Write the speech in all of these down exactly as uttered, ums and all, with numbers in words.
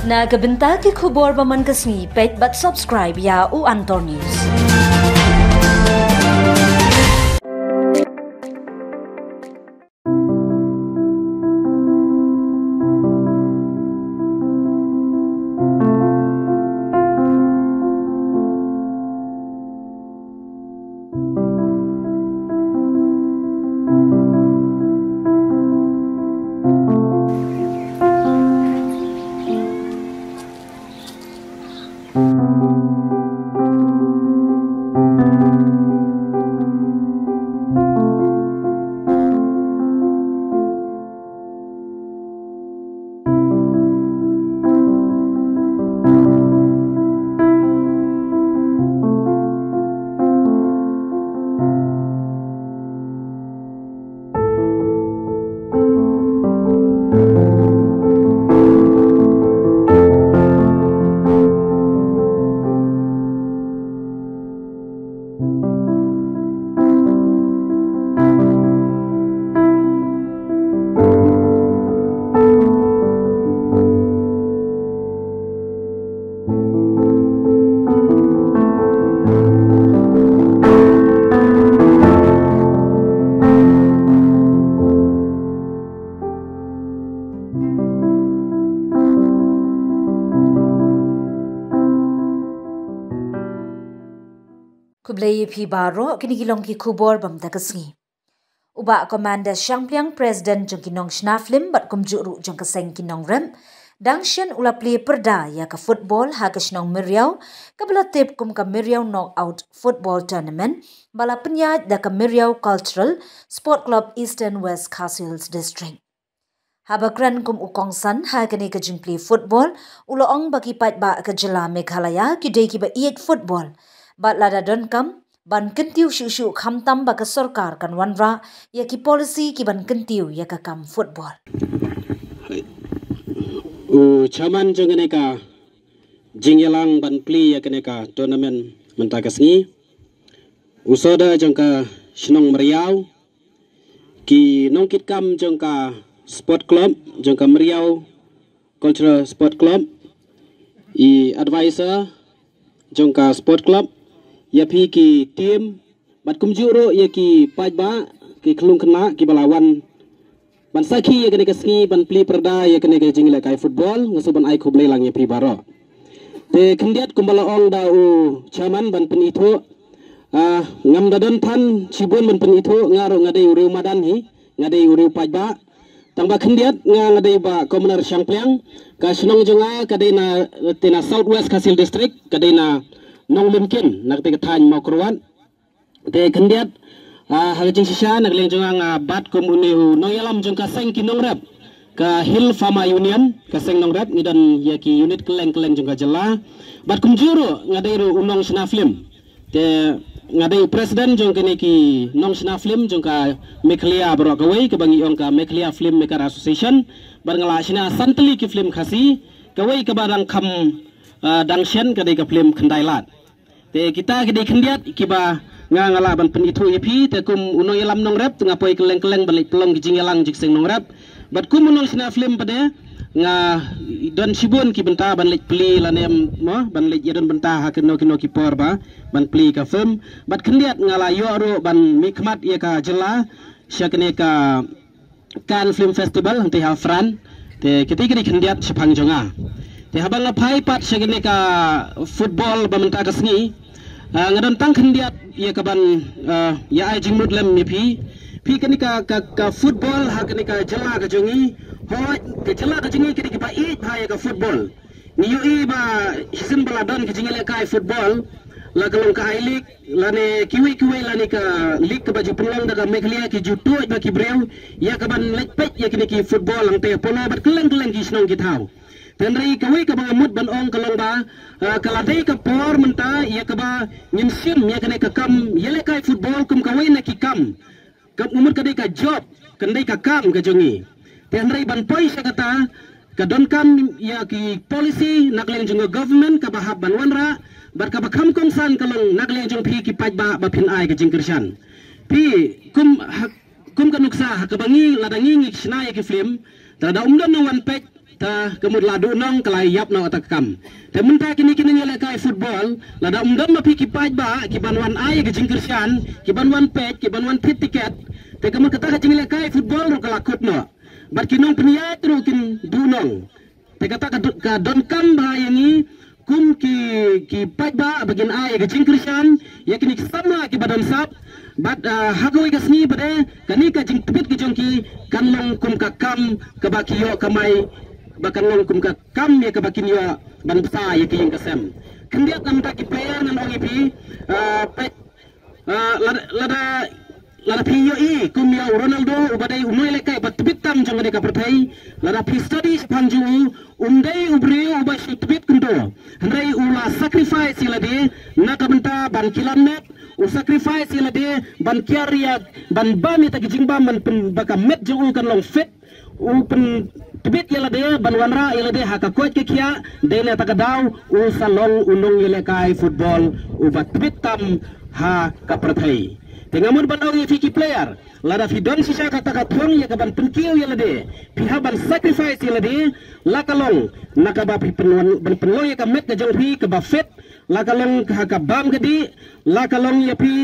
Na ka bynta ki khubor ba man ka sngi, peit bad subscribe ïa u Antor News. Khublei ïa phi baroh, kine ki long ki khubor ba mynta ka sngi. U Bah Commander Shangpliang, President jong ki nongshna film bad kumjuh ruh jong ka seng ki nongrep, dang shen u la plie pyrda ïa ka football ha ka shnong Myriaw, kaba la tip kum ka Myriaw Knockout Football Tournament, ba la pynïaid da ka Myriaw Cultural Sport Club, Eastern West Khasi Hills District. Haba kren kum u kongsan ha kane ka jingplie football, u la ong ba ki paidbah ka jylla Meghalaya ki dei kiba ïeit football. Bad lada donkam ban kyntiew shuh shuh, khamtam ba ka sorkar kan wanrah ïa ki policy ki ban kyntiew ïa ka kam football. U chairman jong kane ka jingïalang ban plie ïa kane ka tournament mynta ka sngi, u soda jong ka shnong Myriaw, ki nongkitkam jong ka sport club, jong ka Myriaw Cultural Sport Club, i advisor jong ka sport club, ïa phi ki team, bad kumjuh ruh ïa ki paidbah, ki khyllung khynnah kiba la wan ban sakhi ïa kane ka sngi ban plie pyrda ïa kane ka jingïalehkai football, nga sngewbha ban ai khublei lang ïa phi baroh. Te khyndiat kumba la ong da u chairman ban pynithuh, ah, ngam da don than shibun ban pynithuh, nga ruh nga dei u riew madan hi, nga dei u riew paidbah. Tang ba khyndiat nga, nga dei Bah Commoner Shangpliang, ka shnong jong nga ka dei na, te na South West Khasi Hills District, ka dei na Nonglumkin, na kata ka thaiñ Mawkyrwat. Te khyndiat, ah, ha ka jingshisha na ka liang jong nga, ah, bat kum une u nongïalam jong ka seng ki nongrep, ka Hill Farmer Union, ka seng nongrep, ngi don ïa ki unit kylleng kylleng jong ka jylla. Bad kumjuh ruh nga dei ruh u nongshna film. Te nga dei u president jong kane ki nongshna film jong ka Meghalaya baroh kawei, kaba ngi ong ka Meghalaya Film Maker Association. Bad nga la shna san tylli ki film Khasi, kawei kaba dang kham, ah, dang shen ka dei ka film Khyndai Lad. Te kita ki dei khyndiat kiba nga, nga lah ban pynithuh ïa phi, te kum u nongïalam nongrep, te nga poi kylleng kylleng ban leit pynlong ki jingïalang jong ki seng nongrep. Bad kum u nongshna film pat de, nga don shibun ki bynta ban leit plie lane mo, ban leit ïadon bynta ha kino kino ki por ba ban plie ka film. Bad khyndiat nga la ïoh ruh ban mihkhmat ïa ka jylla sha kane ka Cannes Film Festival hangtei ha France. Te kita ki dei khyndiat shaphang jong nga. Te haba nga phai pat sha kane ka football ba mynta ka sngi, ah, nga don tang khyndiat ïa kaban, ah, ïa ai jingmut lem ïa phi. Phi, kane ka, ka, ka football ha kane ka jylla ka jong ngi, hooid, ka jylla ka jong ngi ka dei kaba ïeit bha ïa ka football. Ngi ïohi ba shisien ba la don ki jingïalehkai football, la ka long ka I-League lane kiwei kiwei lane ka league kaba ju pynlong da ka Meghalaya, ki ju tuid bha ki briew ïa kaban leit peit ïa kine ki football hangtei ha Polo bad kylleng kylleng ki shnong ki thaw. Te hynrei kawei kaba nga mut ban ong ka long ba, ah, ka la dei ka por mynta ïa kaba ngin shim ïa kane ka kam ïalehkai football kum kawei na ki kam. Ka mut ka dei ka job, kan dei ka kam ka jong ngi. Te hynrei ban poi sha kata, ka donkam ïa ki policy na ka liang jong ka government kaba hap ban wanrah, bad kaba kham kongsan ka long na ka liang jong phi ki paidbah ba phin ai ka jingkyrshan. Phi, kum ha, kum ka nuksa ha kaba ngi, lada ngi ngi shna ïa ki film, te lada ym don nongwan peit, Ta ka mut la duh nong ka la ïap noh ta ka kam. Te mynta kine ki nongïalehkai football, lada ym don ma phi ki paidbah ki ban wan ai ka jingkyrshan, ki ban wan peit, ki ban wan thied tiket, te ka mut kata ka jingïalehkai football ruh ka la kut noh. Bad ki nongpynïaid ruh kin duh nong. Te kata ka do-, ka donkam bha ïa ngi kum ki, ki paidbah ba kin ai ka jingkyrshan ïa kine ki samla kiba don sap. Bad, ah, ha kawei ka sngi pat de kane ka jingtbit ka jong ki kan long kum ka kam kaba ki ïoh kamai, ba kan long kum ka kam ïa kaba kin ïoh ban bsa ïa ki ïing ka sem. Khyndiat namar ki player ngan ong ïa phi, ah, peit, ah, lada, lada, lada phi ïohi kum ïa u Ronaldo uba dei u nongïalehkai ba tbit tam jong kane ka pyrthei, lada phi study shaphang jong u, um dei u briew uba shu tbit kumto. Hynrei u la sacrifice ïa lade na ka bynta ban kylla met, u sacrifice ïa lade ban kiar ïa, ban bam ïa ta ki jingbam ban pyn, ba ka met jong u kan long fit, u pyntbit ïa lade ban wanrah ïa lade ha ka koit ka khiah, dei na ta ka daw u sa long u nongïalehkai football uba tbit tam ha ka pyrthei. Te nga mut ban ong ïa phi ki player, lada phi don shisha kata ka thong ïa ka ban pynkiew ïa lade, phi hap ban sacrifice ïa lade, la ka long na kaba phi pynwan, ban pynlong ïa ka met ka jong phi kaba fit, la ka long ha ka bam ka dih, la ka long ïa phi,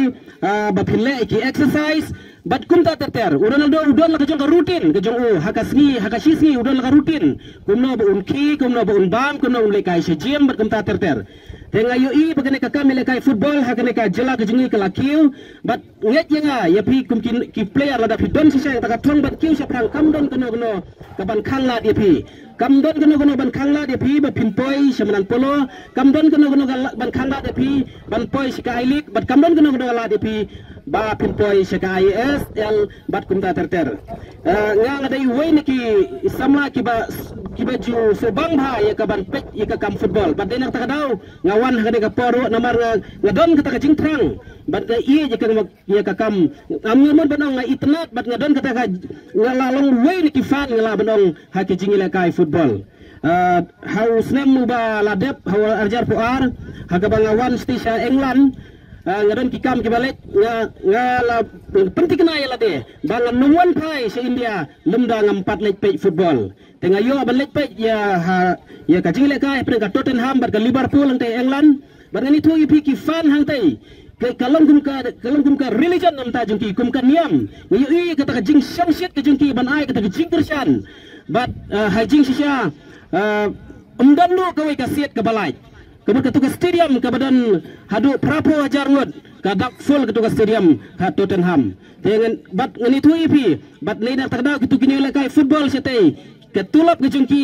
ah, ba phi leh ki exercise, bad kumta ter ter. U Ronaldo u don la ka jong ka routine ka jong u, ha ka sngi, ha ka shi sngi u don la ka routine. Kumno ba un khie, kumno ba un bam, kumno un lehkai sha gym, bad kumta ter ter. Te nga ïohi ba kane ka kam ïalehkai football ha kane ka jylla ka jong ngi ka la kiew, bad ngeit ïa nga ïa phi kum ki, ki player, lada phi don shisha ïa ta ka thong ban kiew shaphrang, kam don kano kano ka ban khanglad ïa phi. Kam don kano kano ban khanglad ïa phi ba phin poi sha madan polo. Kam don kano kano ka la-, ban khanglad ïa phi ban poi sha ka I-League, bad kam don kano kano ka lad ïa phi ba phin poi sha ka I S L bad kumta ter ter. Eh, nga nga dei uwei na ki samla kiba, kiba ju sngewbang bha ïa ka ban peit ïa ka kam football. Bad dei na kata ka daw nga wan ha kane ka por ruh namar nga, nga don kata ka jingthrang bad nga ïeit ïa ka, ïa ka kam. Am, nga mut ban ong nga itynnad bad nga don kata ka, nga la long uwei na ki fan, nga lah ban ong, ha ki jingïalehkai football. Ah, ha u snem uba la dep, ha u ar hajar arphew ar, ha kaba nga wan shatei sha England, ah, nga don ki kam kiba leit, nga, nga la pynthikna ïa lade ba ngan nym wan phai sha India lymda ngam pat leit peit football. Te nga ïoh ban leit peit ïa, ha, ïa ka jingïalehkai hapdeng ka Tottenham bad ka Liverpool hangtei England. Bad ngan ïathuh ïa phi ki fan hangtei, ka, ka long kum ka, ka long kum ka religion namar ta jong ki, kum ka niam. Nga ïohi kata ka jingshongshit ka jong ki ban ai kata ka jingkyrshan. Bad, ah, ha jingshisha, ah, ym don ruh kawei ka seat kaba lait. Ka mut katu ka stadium kaba don haduh phraphew hajar ngut, ka dap full katu ka stadium ka Tottenham. Te ngan, bad ngan ïathuh ïa phi, bad lei na kata ka daw kitu ki nongïalehkai football shatei, ka tulop ka jong ki,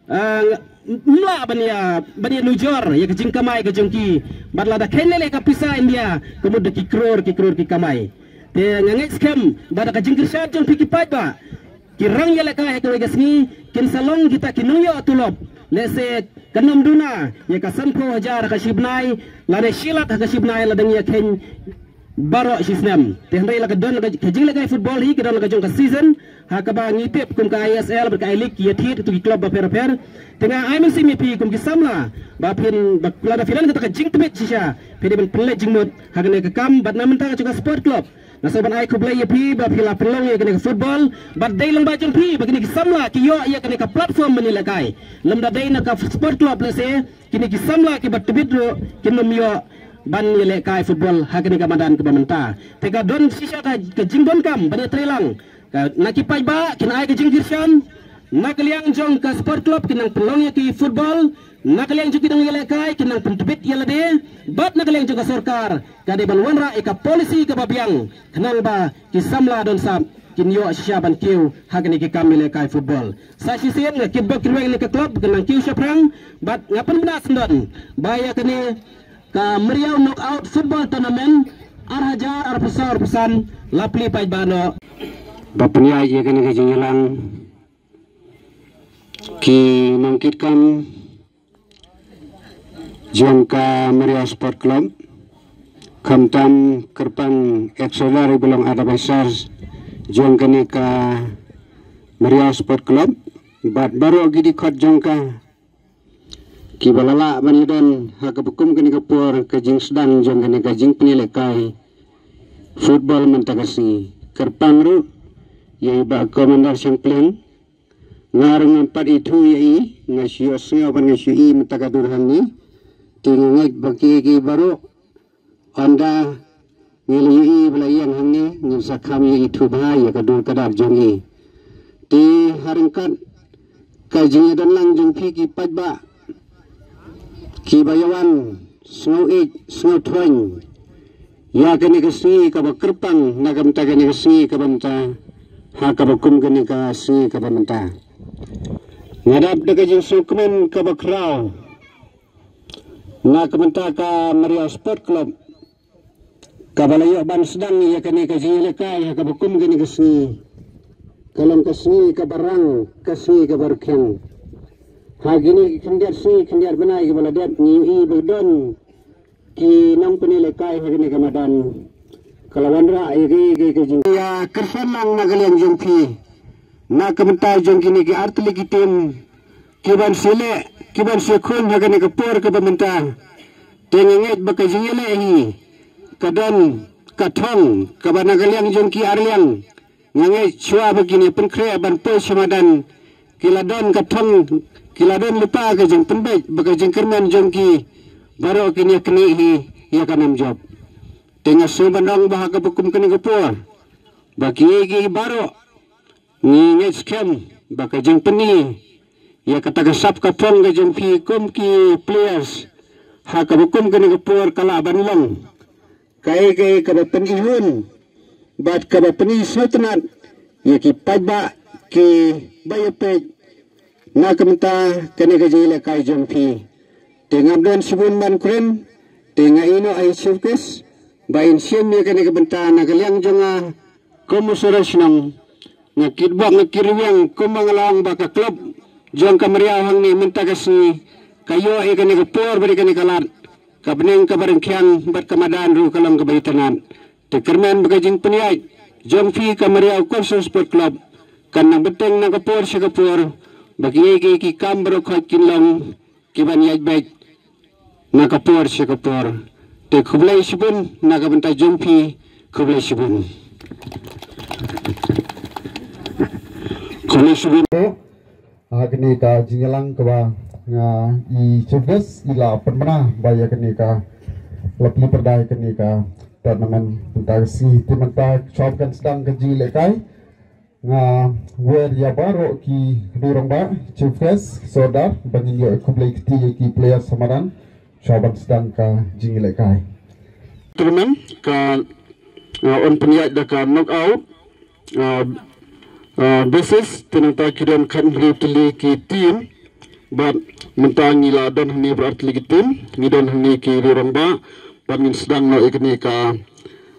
ah, ym lah ban ïa, ban ïa nujor ïa ka jingkamai ka jong ki. Bad lada kheiñ lei lei ka pisa India, ka mut da ki crore, ki crore ki kamai. Te nga ngeit skhem ba da ka jingkyrshan jong phi ki paidbah, ki rang ïalehkai ha kawei ka sngi kin sa long kita ki nongïoh tulop. Lehse kan ym duna ïa ka sanphew hajar ha ka shi bnai, lane shi lak ha ka shi bnai lada ngi ïa kheiñ baroh shi snem. Te hynrei la ka don la ka, ka jingïalehkai football hi ka don la ka jong ka season, ha kaba ngi tip kum ka I S L bad ka I-League ki ïa thied katu ki club bapher bapher. Te nga ai mynsiem ïa phi kum ki samla ba phin, ba lada phi don kata ka jingtbit shisha, phi dei ban pynleit jingmut ha kane ka kam. Bad na mynta ka jong ka sport club, nga sngewbha ban ai khublei ïa phi ba phi la pynlong ïa kane ka football. Bad dei lyngba jong phi ba kine ki samla ki ïoh ïa kane ka platform ban ïalehkai. Lymda dei na ka sport club lehse kine ki samla kiba tbit ruh kin ym ïoh ban ïalehkai football ha kane ka madan kaba mynta. Te ka don shisha ka, ka jingdonkam ban ïatreilang, ka, na ki paidbah kin ai ka jingkyrshan na ka liang jong ka sport club kin nang pynlong ïa ki football, na ka liang jong ki nongïalehkai kin nang pyntbit ïa lade, bad na ka liang jong ka sorkar ka dei ban wanrah ïa ka policy kaba biang khnang ba ki samla don sap kin ïoh shisha ban kiew ha kane ki kam ïalehkai football. Sa shisien nga kitbok kitrwiang ïa ka club kin nang kiew shaphrang, bad nga pynbna syndon ba ïa kane ka Meriaw Knockout Football Tournament ar hajar arphew saw arphew san la plie paidbah noh. Ba pynïaid ïa kane ka jingïalang ki nongkitkam jong ka Meriaw Sport Club, khamtam kyrpang ex-sodar ba long advisors jong kane ka Meriaw Sport Club, bad baroh ki dkhot jong ka kiba la lah ban ïadon ha kaba kum kane ka por ka jingsdang jong kane ka jingpynïalehkai football mynta ka sngi. Kyrpang ruh ïa i Bah Commander Shangpliang, Nga ruh ngam pat ithuh ïa i, nga shu ïohsngew bad nga shu i mynta ka dur hangne. Te nga ngeit ba ki ki baroh, ynda ngi la ïohi ba la ïeng hangne, ngin sa kham ïa ithuh bha ïa ka dur ka dar jong i. Te ha ryngkat ka jingïadon lang jong phi ki paidbah, kiba ïa wan sngew ïeit, sngew thoiñ ïa kane ka sngi kaba kyrpang, na ka bynta kane ka sngi kaba mynta, ha kaba kum kane ka sngi kaba mynta. Nga dap da ka jingsngewkmen kaba khraw na ka bynta ka Mariaw Sport Club, kaba la ïoh ban sdang ïa kane ka jingïalehkai ha kaba kum kane ka sngi, ka long ka sngi kaba rang, ka sngi kaba rkhiang. Ha kine ki khyndiat sngi khyndiat bnai kiba la dep, ngi ïohi ba don ki nongpynialehkai ha kane ka madan, ka la wanrah ïa ki, ki, ki jing, ïa kyrpang lang na ka liang jong phi, na ka bynta jong kine ki artylli ki team, kiban shu leh, kiban shu khun ha kane ka por kaba mynta. Te nga ngeit ba ka jingïaleh hi ka don ka thong kaba na ka liang jong ki arliang. Nga ngeit shuwa ba kin ïa pynkhreh ban poi sha madan, ki la don ka thong, ki la don lypa ka jingpynbeit bad ka jingkyrmen jong ki baroh, kin ïa knieh hi ïa ka nam jop. Te nga sngew ban ong ba ha kaba kum kane ka por, ba ki, ki baroh, ngi ngeit skhem ba ka jingpyni ïa kata ka sap ka phong ka jong phi kum ki players ha kaba kum kane ka por ka lah ban long kaei kaei kaba pynihun bad kaba pyni sngewtynnat ïa ki paidbah kiba ïapeit na ka bynta kane ka jingïalehkai jong phi. Te ngam don shibun ban kren, te nga ïehnoh ïa i Chief Guest ba in shim ïa kane ka bynta na ka liang jong nga kum u Sordar shnong. Nga kitbok nga kyrwiang kumba nga la ong ba ka club jong ka Mariaw hangne mynta ka sngi ka ïoh ïa kane ka por bad ïa kane ka lad, ka bneng kaba rkhiang bad ka madan ruh ka long kaba itynnad. Te kyrmen ba ka jingpynïaid jong phi ka Mariaw Cultural Sport Club kan nang bteng na ka por sha ka por, ba kiei kiei ki kam baroh khoit kin long kiban ïaid beit na ka por sha ka por. Te khublei shibun na ka bynta jong phi, khublei shibun. Khublei shibun. Ha kane ka jingïalang kaba, ah, i Chief Guest i la pynbna ba ïa kane ka, la plie pyrda ïa kane ka tournament mynta ka sngi. Te mynta shuwa ba kan sdang ka jingïalehkai, nga wer ïa baroh ki riew rangbah, Chief Guest, Sordar, ba ngin ïoh khublei kti ïa ki players ha madan shuwa ban sdang ka jingïalehkai. Tournament ka, ah, yn pynïaid da ka knockout, ah, ah, basis, te nangta ki don khathynriew tylli ki team. Bad mynta ngi la don hangne baroh artylli ki team, ngi don hangne ki riew rangbah, bad ngin sdang noh ïa kane ka,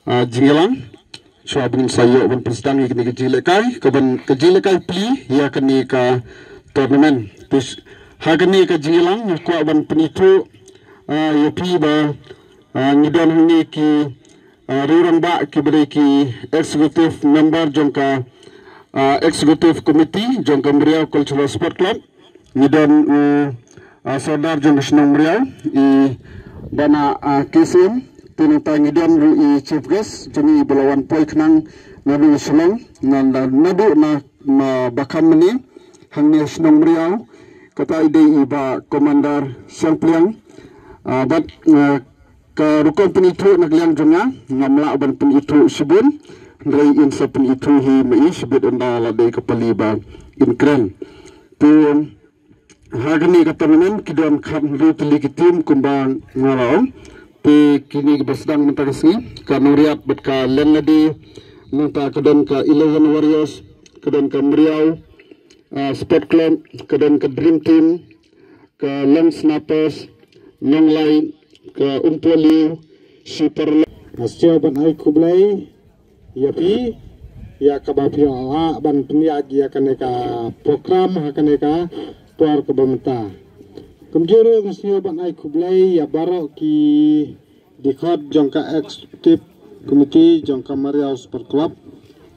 ah, jingïalang shuwa ba ngin sa ïoh ban pynsdang ïa kane ka jingïalehkai, kaban ka jingïalehkai plie ïa kane ka tournament. Te ha kane ka jingïalang nga kwah ban pynithuh, ah, ïa phi ba, ah, ngi don hangne ki, ah, riew rangbah kiba dei ki executive member jong ka, ah, executive committee jong ka Mariaw Cultural Sport Club. Ngi don u, ah, Sordar jong ka shnong Mariaw, i Bana, ah, K C M, te nangta ngi don ruh i Chief Guest jong ngi ba la wan poi khnang naduh Shillong, na, na, naduh na, na ba kham mynne hangne shnong Mariaw, kata i dei i Bah Commander Shangpliang. Ah, bad, ah, ka rukom pynithuh na ka liang jong nga, ngam lah ban pynithuh shibun, hynrei in sa pynithuh hi ma i shibit ynda la dei ka pali ba in kren. Te ha kane ka tournament ki don khathynriew tylli ki team kumba nga la ong. Te kine kiba sdang mynta ka sngi, ka Nongriat bad ka Laitladi, nangta ka don ka Eleven Warriors, ka don ka Mariaw, ah, Sport Club, ka don ka Dream Team, ka Long Snappers, Long Light, ka Umpoliw, Super Long. Nga sngew ban ai khublei ïa phi ïa kaba phi lah ban pynïaid ïa kane ka program ha kane ka por kaba mynta. Kumjuh ruh nga sngew ban ai khublei ïa baroh ki dkhot jong ka executive committee jong ka Mariaw Sport Club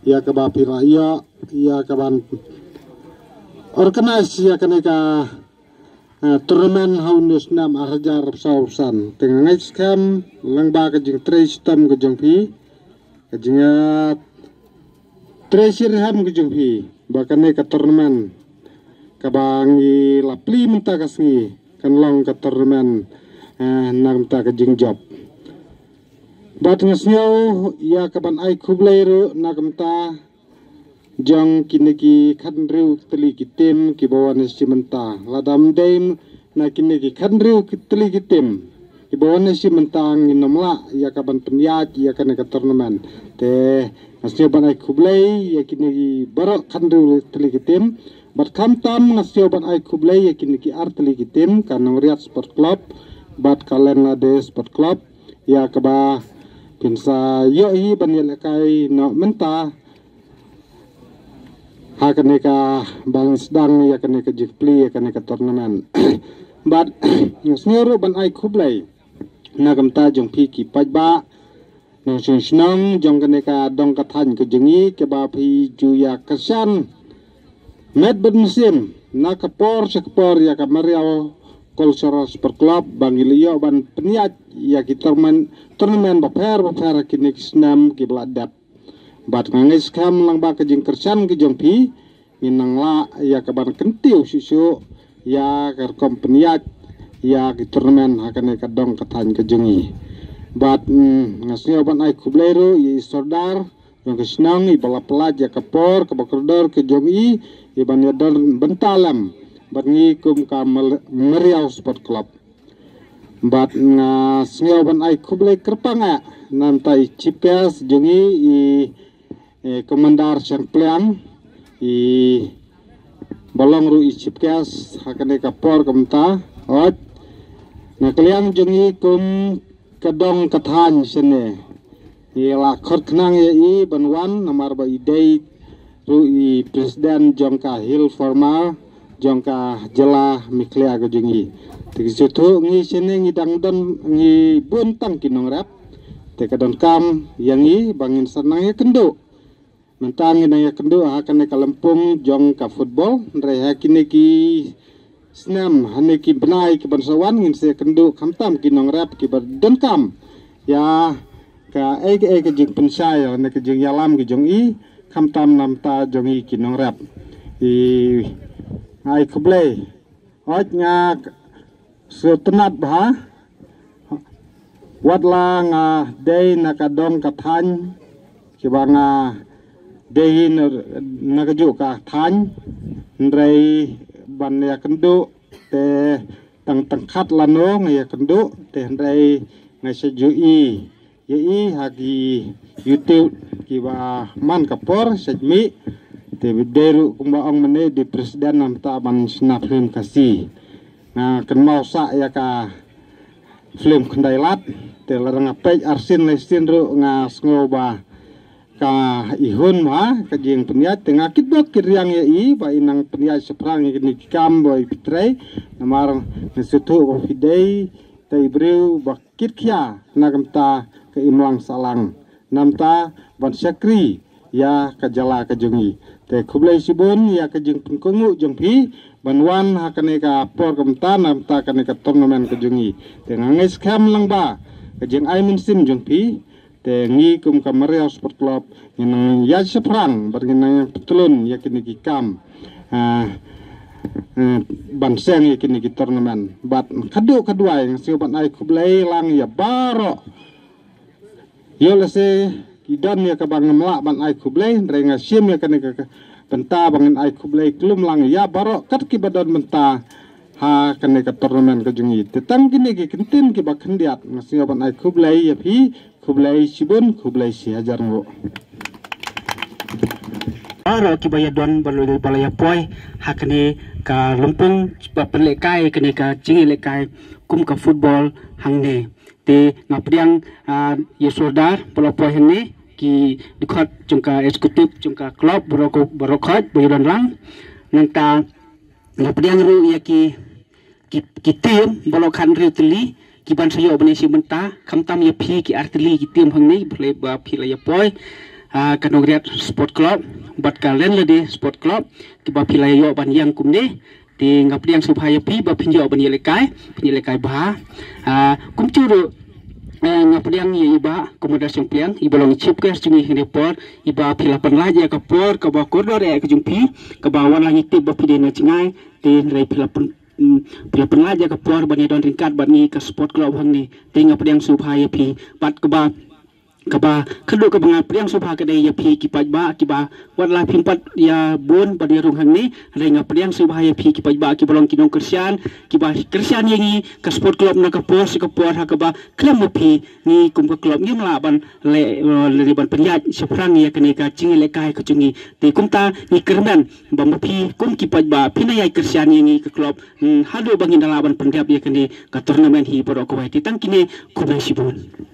ïa kaba phi lah ïa, ïa kaban organize ïa kane ka, eh, tournament ha une u snem ar hajar arphew san. Te nga ngeit skhem lyngba ka jingtrei shitom ka jong phi, ka jing, eh, trei shitrhem ka jong phi, ba kane ka tournament kaba ngi la plie mynta ka sngi kan long ka tournament, eh, na ka bynta ka jingjop. Bad nga sngew ïa ka ban ai khublei ruh na ka bynta jong kine ki khatnriew tylli ki tim kiba wan ïa shi mynta. Lada ym dei na kine ki khatnriew tylli ki tim kiba wan ïa shi mynta ngin ym lah ïa ka ban pynïaid ïa kane ka tournament. Te nga sngew ban ai khublei ïa kine ki baroh khatnriew tylli ki tim. Bad khamtam nga sngew ban ai khublei ïa kine ki ar tylli ki tim, ka Nongriat Sport Club bad ka Lenlade Sport Club, ïa kaba phin sa ïoh hi ban ïalehkai noh mynta ha kane ka ban sdang ïa kane ka jingplie ïa kane ka tournament. Bad nga sngew ruh ban ai khublei na ka bynta jong phi ki paidbah nongshong shnong jong kane ka dong ka thaiñ ka jong ngi, kaba phi ju ïa kyrshan met bad mynsiem na ka por sha ka por ïa ka Mariaw Cultural Sport Club ba ngi la ïoh ban pynïaid ïa ki tournament, tournament bapher bapher ha kine ki snem kiba la dep. Bad nga ngeit skhem lang ba ka jingkyrshan ka jong phi ngin nang lah ïa ka ban kyntiew shuh shuh ïa ka rukom pynïaid ïa ki tournament ha kane ka dong ka thaiñ ka jong ngi. Bad, mm, nga sngew ban ai khublei ruh ïa i sordar jong ka shnong iba la pyllait ïa ka por kaba kordor ka jong i, i ban ïadon bynta lem bad ngi kum ka Mar-, Mariaw Sport Club. Bad nga sngew ban ai khublei kyrpang eh na ka bynta i chief guest jong i, i, eh, Commander Shangpliang, iba long ruh i chief guest ha kane ka por ka mynta. Hooid, na ka liang jong i kum ka dong ka thaiñ shane, ngi la khot khnang ïa i ban wan namar ba i dei ruh i president jong ka Hill Farmer jong ka jylla Meghalaya ka jong i. Te ki shu thuh ngi shane ngi dang don, ngi bun tang ki nongrep. Te ka donkam ïa ngi ba ngin sa nang ïakynduh. Mynta ngin nang ïakynduh ha kane ka lympung jong ka football, hynrei ha kine ki snem, ha kine ki bnai ki ban sa wan ngin sa ïakynduh khamtam ki nongrep kiba donkam ïa kaei kaei ka jingpynshai, ïa kane ka jingïalam ka jong i, khamtam na ka bynta jong i ki nongrep. I, ai khublei. Hooid, nga sngewtynnat bha. Wat la nga dei na ka dong ka thaiñ, kiba nga dei hi na, na kajuh ka thaiñ, hynrei ban ïakynduh te tang, tang khatlano nga ïakynduh, te hynrei nga sa ju ïohi ïa i ha ki YouTube kiba man ka por sa mih. Te dei ruh kumba ong mynne, dei president na ka bynta ban shna film Khasi. Nga kynmaw sah ïa ka film Khyndailad. Te lada nga peit arsien laisien ruh nga sngew ba ka i hun ma ka jingpynïaid, te nga kitbok kitriang ïa i ba i nang pynïaid shaphrang ïa kine ki kam ba i pyntrei. Namar nga sngewthuh ba phi dei te i briew ba kitkhia na ka bynta ka imlang sahlang, na ka bynta ban shakri ïa ka jylla ka jong i. Te khublei shibun ïa ka jingpynkohnguh jong phi ban wan ha kane ka por ka bynta, na ka bynta kane ka tournament ka jong i. Te nga ngeit skhem lang ba ka jingai mynsiem jong phi, te ngi kum ka Mariaw Sport Club ngin nang ïaid shaphrang bad ngin nang pyntlun ïa kine ki kam, ah, eh, ban seng ïa kine ki tournament. Bad ka duh ka duwai nga sngew ban ai khublei lang ïa baroh. Ïoh lehse ki don ïa kaba ngam lah ban ai khublei, hynrei nga shim ïa kane ka, ka bynta ba ngan ai khublei khlem lang ïa baroh kat kiba don bynta ha kane ka tournament ka jong i. Te tang kine ki kyntien kiba khyndiat, nga sngew ban ai khublei ïa phi, khublei shibun, khublei shihajar nguh. Baroh kiba ïadon ba la, ba la ïapoi ha kane ka lympung ba pynlehkai kane ka jingïalehkai kum ka football hangne. Te nga pdiang, ah, ïa sordar ba la poi hangne, ki dkhot jong ka executive jong ka club baroh, baroh khoit ba ïadon lang. Nangta nga pdiang ruh ïa ki, ki, ki team baroh khathynriew tylli ki ban sa ïoh ban ïashim bynta, khamtam ïa phi ki ar tylli ki team hangne ba phi la ïapoi, ah, ka Nongriat Sport Club bad ka Lenlade Sport Club kiba phi la ïoh ban ïeng kumne. Te nga pdiang sngewbha ïa phi ba phin ïoh ban ïalehkai, phin ïalehkai bha. Ah, kumjuh ruh, eh, nga pdiang ïa i Bah Commander Shangpliang, iba long chief guest jong ngi hangne por, iba phi la pynlait ïa ka por kaba kordor eh ka jong phi, kaba wat la ngi tip ba phi dei na jngai, Te hynrei phi la pyn mm, phi la pynlait ïa ka por ban ïa don ryngkat bad ngi ka sport club hangne. Te nga pdiang sngewbha ïa phi bad kaba kaba khadduh kaba nga pdiang sngewbha ka dei ïa phi ki paidbah kiba wat la phim pat ïa bun bad ïa rung hangne. Hynrei nga pdiang sngewbha ïa phi ki paidbah kiba long ki nongkyrshan kiba kyrshan ïa ngi ka sport club na ka por sha ka por ha kaba khlem ma phi ngi kum ka club ngim lah ban leh leh ban pynïaid shaphrang ïa kane ka jingïalehkai ka jong ngi. Te kumta ngi kyrmen ba ma phi kum ki paidbah phi na ïai kyrshan ïa ngi ka club haduh ba ngin da lah ban pyndep ïa kane ka tournament hi baroh kawei. Te tang kine, khublei shibun.